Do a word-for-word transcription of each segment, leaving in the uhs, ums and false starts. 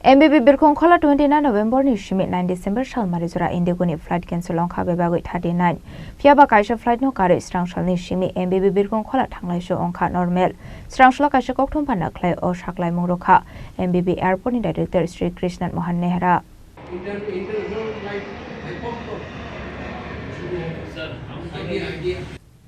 M B B Birkhong Khola twenty nine November ni simi nine December salmari jora Indigo ni flight cancel wngkha bebagwi thirty nine. Phiya ba kaisa flight no karwi srang salni simi M B B Birkhong Khola thanglaisu wngkha normal. Srang salo kaisa kokthum panda khlai o saklaimung rwkha M B B airport ni director Sri Krishnan Mohan Nehra.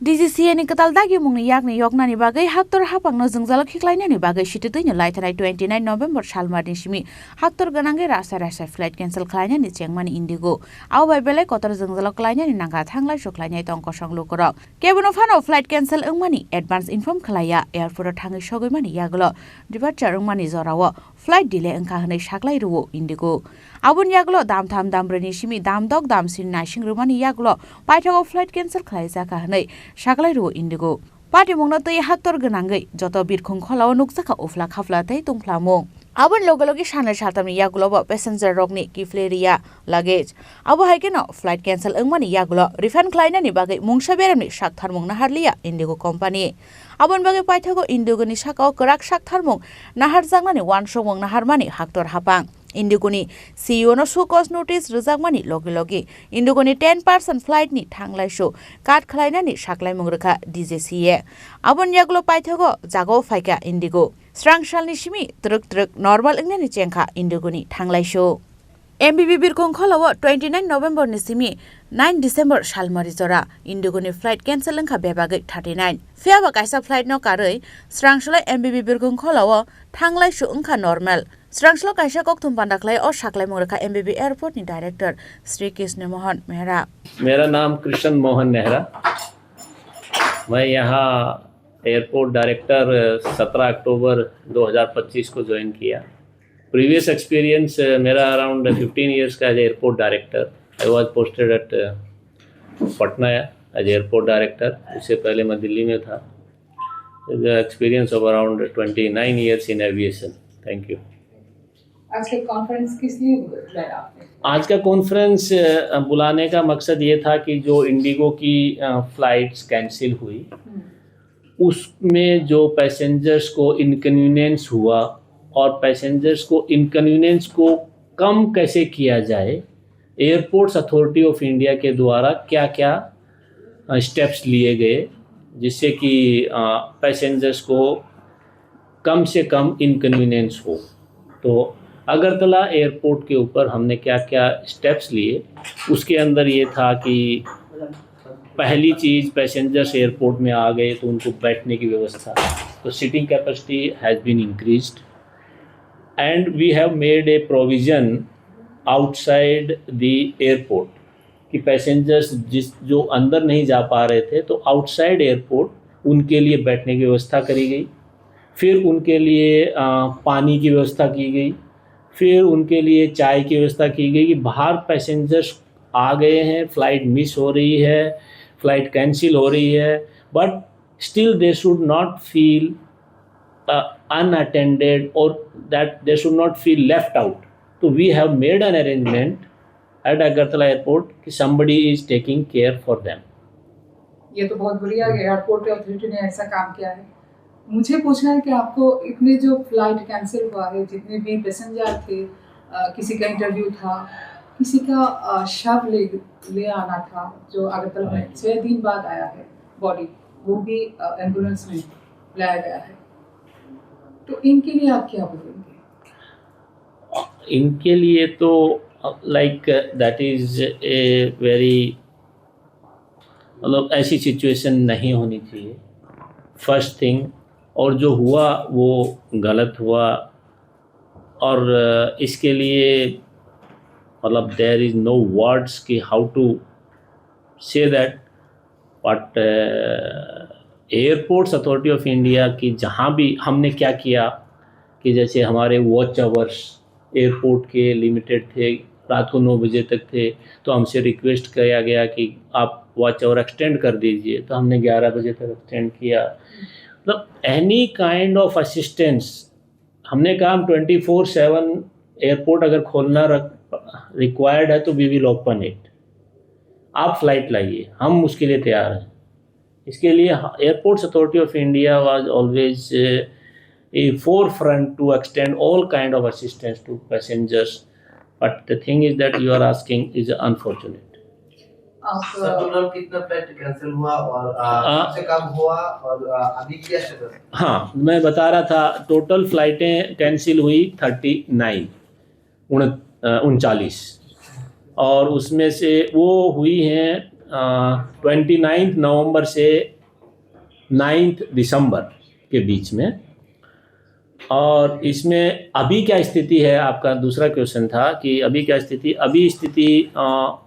D G C A ni kwtal dagimungni yakni yoknani bagwi haktor hapangno jwngjalo khiklainani bagwi sititwino laithanai twenty nine November salmarni simi haktor gwnangwi rasa rasa flight cancel khlainani chengmani Indigo. Abo bai belai kotor jwngjalo klainani nangkha thanglai sukhlainai tong kosong lukurok. Kebono phano flight cancel wngmani advance inform khlaiya airport o thangwi sogwimani yagulo departure wngmani jorao flight delay wngkha hwnwi saklai rwo Indigo. Aboni yagulo dam tham dam brwi ni simi dam dok dam sini naising rwmani yagulo paithago flight cancel khlaijakha hwnwi saklai rwo Indigo. Patimungno twi haktor gwnangwi joto birkhung kholao nukjakha uphla khapla tei tungphlamung. Aboni loge loge sanai saltamni yagulobo passenger rokni kiphilwi rwya luggage. Abo hai kheno flight cancel wngmani yagulo refund khlainani bagwi mungsa beremni saktharmung naharliya Indigo company. Aboni bagwi paithago Indigo ni sakao kwrak saktharmung naharjaknani uansukmung naharmani haktor hapang. Indigo ni C E O no show cause notice rwjakmani logi logi Indigo ni ten percent flight ni thanglaisu cut khlainani saklaimung rwkha D G C A. Aboni yagulo paithago jagao phaikha Indigo. Srang salni simi twrwk twrwk normal wngnani chengkha Indigo ni thanglaisu. M B B Birkhong Kholao twenty nine November ni simi nine December salmari jora Indigo ni flight cancel wngkha bebagwi thirty nine. Phiya ba kaisa flight no karwi srang salo M B B Birkhong Kholao thanglaisu wngkha normal. Srang salo kaisa kokthum panda khlai o saklaimung rwkha M B B airport ni director Sri Krishna Mohan Mehra. मेरा नाम कृष्ण मोहन नेहरा। मैं यहाँ airport director सत्रह अक्टूबर दो हज़ार पच्चीस को join किया। प्रीवियस एक्सपीरियंस मेरा अराउंड फिफ्टीन ईयर्स का as airport director. I was posted at Patna as airport director. उससे पहले मैं दिल्ली में था। Experience of around twenty nine years in aviation. Thank you. आज का कॉन्फ्रेंस किस लिए बुलाया आपने? आज का कॉन्फ्रेंस अ, बुलाने का मकसद ये था कि जो इंडिगो की अ, फ्लाइट्स कैंसिल हुई, हम्म। उसमें जो पैसेंजर्स को इनकन्वीनियंस हुआ और पैसेंजर्स को इनकन्वीनियंस को कम कैसे किया जाए, एयरपोर्ट्स अथॉरिटी ऑफ इंडिया के द्वारा क्या-क्या अ, स्टेप्स लिए गए जिससे कि अ, पैसेंजर्स को कम से कम इनकन्वीनियंस हो। तो अगरतला एयरपोर्ट के ऊपर हमने क्या-क्या स्टेप्स लिए, उसके अंदर ये था कि पहली चीज़, पैसेंजर्स एयरपोर्ट में आ गए तो उनको बैठने की व्यवस्था, तो seating capacity has been increased and we have made a provision outside the airport कि पैसेंजर्स जिस, जो अंदर नहीं जा पा रहे थे, तो आउटसाइड एयरपोर्ट उनके लिए बैठने की व्यवस्था करी गई। फिर उनके लिए अ, पानी की व्यवस्था की गई। फिर उनके लिए चाय की व्यवस्था की गई कि बाहर पैसेंजर्स आ गए हैं, फ्लाइट मिस हो रही है, फ्लाइट कैंसिल हो रही है, but still they should not feel unattended और that they should not feel left out. तो we have made an arrangement at Agartala airport कि somebody is taking care for them। ये तो बहुत बढ़िया है, एयरपोर्ट अथॉरिटी ने ऐसा काम किया है। मुझे पूछना है कि आपको इतने जो फ्लाइट कैंसिल हुआ है, जितने भी पैसेंजर थे, अ, किसी का इंटरव्यू था, किसी का अ, शव ले ले आना था, जो अगरतला में छः दिन बाद आया है बॉडी, वो भी अ, एम्बुलेंस में लाया गया है। तो इनके लिए आप क्या बोलेंगे? इनके लिए तो, like, that is a very, मतलब, ऐसी सिचुएशन नहीं होनी चाहिए, फर्स्ट थिंग। और जो हुआ वो गलत हुआ। और अ, इसके लिए, मतलब, there is no words कि how to say that, but airports authority of India की जहाँ भी हमने क्या किया कि जैसे हमारे वॉच आवर्स एयरपोर्ट के लिमिटेड थे, रात को नौ बजे तक थे, तो हमसे रिक्वेस्ट किया गया कि आप वॉच आवर एक्सटेंड कर दीजिए, तो हमने ग्यारह बजे तक एक्सटेंड किया। मतलब, एनी काइंड ऑफ असिस्टेंस, हमने कहा हम ट्वेंटी फोर सेवन एयरपोर्ट अगर खोलना रिक्वायर्ड है तो वी विल ओपन इट, आप फ्लाइट लाइए, हम उसके लिए तैयार हैं। इसके लिए airports authority of India was always a forefront to extend all kind of assistance to passengers. But the thing is that you are asking is unfortunate. आप सर, टोटल कितना फ्लाइट कैंसिल हुआ और आ, आ, कम से कम हुआ और आ, अभी क्या स्टेटस? हाँ, मैं बता रहा था, टोटल फ्लाइटें कैंसिल हुई थर्टी नाइन, उनचालीस, और उसमें से वो हुई हैं ट्वेंटी नाइन्थ नवंबर से नाइन्थ दिसंबर के बीच में। और इसमें अभी क्या स्थिति है, आपका दूसरा क्वेश्चन था कि अभी क्या स्थिति, अभी स्थिति अ,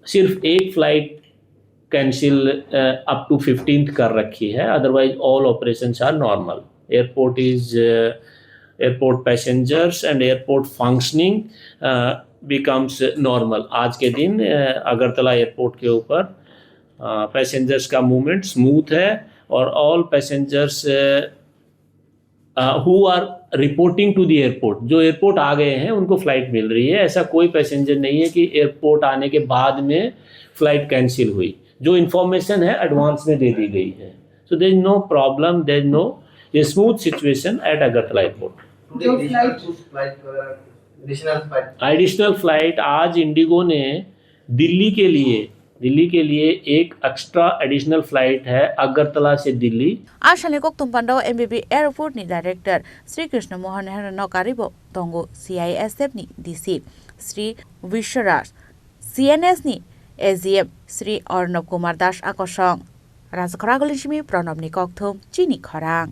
सिर्फ एक flight cancel up to fifteenth कर रखी है, otherwise all operations are normal. Airport is airport passengers and airport functioning becomes normal. आज के दिन अ, अगरतला एयरपोर्ट के ऊपर पैसेंजर्स का मूवमेंट स्मूथ है और all passengers who are reporting to the airport, जो एयरपोर्ट आ गए हैं उनको फ्लाइट मिल रही है। ऐसा कोई पैसेंजर नहीं है कि एयरपोर्ट आने के बाद में फ्लाइट कैंसिल हुई। जो इन्फॉर्मेशन है एडवांस में दे दी गई है। So there is no problem, there is no, a smooth situation at Agartala airport. जो फ्लाइट फ्लाइट वगैरह एडिशनल फ्लाइट एडिशनल फ्लाइट आज इंडिगो ने दिल्ली के लिए, दिल्ली के लिए एक एक्स्ट्रा एडिशनल फ्लाइट है अगरतला से Delhi. Ashalni kokthum pandao M B B Airport ni director Sri Krishna Mohan Hera no karibo tongo C I S F ni D C Sri Vishwaraj, C N S ni A G M Sri Arnab Kumar Das akosong. Rajakhara Golinsimi Pranab ni kokthum chini khorang.